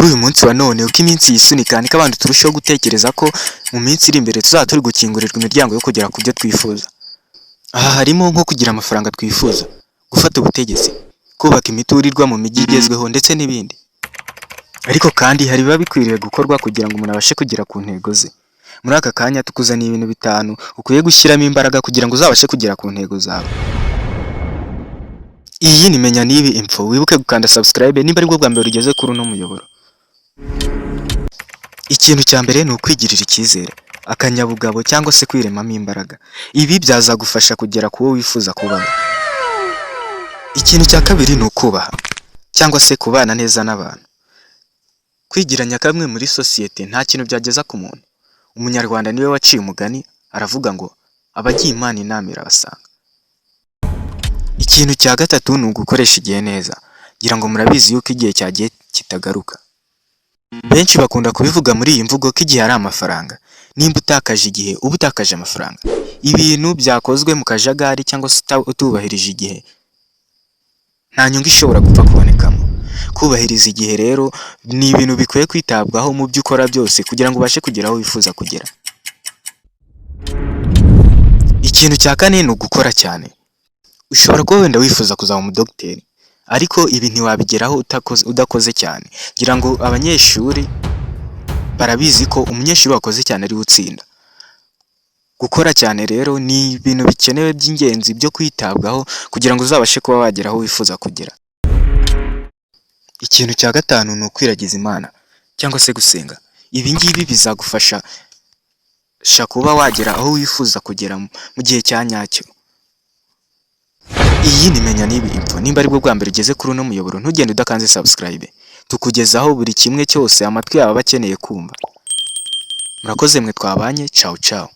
Kuri uyu munsi wa none, uko iminsi yisunika niko abantu turushaho gutekereza ko mu minsi iri imbere tuzaba turi gukingurirwa imiryango yo kugera ku byo twifuza. Aha harimo nko kugira amafaranga twifuza, gufata ubutegetsi, kubaka imiturirwa mu mijyi igezweho ndetse n'ibindi. Ariko kandi hari ibiba bikwiriye gukorwa kugira ngo umuntu abashe kugera ku ntego ze. Muri aka kanya tukuzaniye ibintu bitanu ukwiye gushyiramo imbaraga kugira ngo uzabashe kugera ku ntego zawe. Iyi ni Menya N'ibi Info, wibuke gukanda subscribe nimba aribwo bwa mbere ugeze kuri uno muyoboro. Ikintu cya mbere ni ukwigirira icyizere, akanyabugabo cyangwa se kwiremamo imbaraga. Ibi byazagufasha kugera ku wo wifuza kuba. Ikintu cya kabiri ni ukubaha cyangwa se kubana neza n'abantu. Kwigira nyakamwe muri sosiyete nta kintu byageza ku muntu. Umunyarwanda niwe waciye umugani aravuga ngo abagiye Imana inama irabasanga. Ikintu cya gatatu ni ugukoresha igihe neza. Ngira ngo murabizi yuko igihe cyagiye kitagaruka. Benshi bakunda kubivuga muri iyi mvugo ko igihe ari amafaranga. Nimba utakaje igihe, uba utakaje amafaranga. Ibintu byakozwe mu kajagari cyangwa se utubahirije igihe, nta nyungu ishobora gupfa kubonekamo. Kubahiriza igihe rero ni ibintu bikwiye kwitabwaho mu byo ukora byose kugira ngo ubashe kugera aho wifuza kugera. Ikintu cya kane ni ugukora cyane. Ushobora kuba wenda wifuza kuzaba umudogiteri, ariko ibi ntiwabigeraho udakoze cyane. Ngira ngo abanyeshuri barabizi ko umunyeshuri wakoze cyane ariwe utsinda. Gukora cyane rero ni ibintu bikenewe by'ingenzi byo kwitabwaho kugira ngo uzabashe kuba wagera aho wifuza kugera. Ikintu cya gatanu ni ukwiragiza Imana cyangwa se gusenga. Ibi ngibi bizagufasha kuba wagera aho wifuza kugera mu gihe cya nyacyo. Iyi ni Menya N'ibi Info, nimba aribwo bwa mbere ugeze kuri uno muyoboro, ntugende udakanze subscribe. Tukugezaho buri kimwe cyose amatwi yawe aba akeneye kumva. Murakoze mwe twabanye, ciao ciao.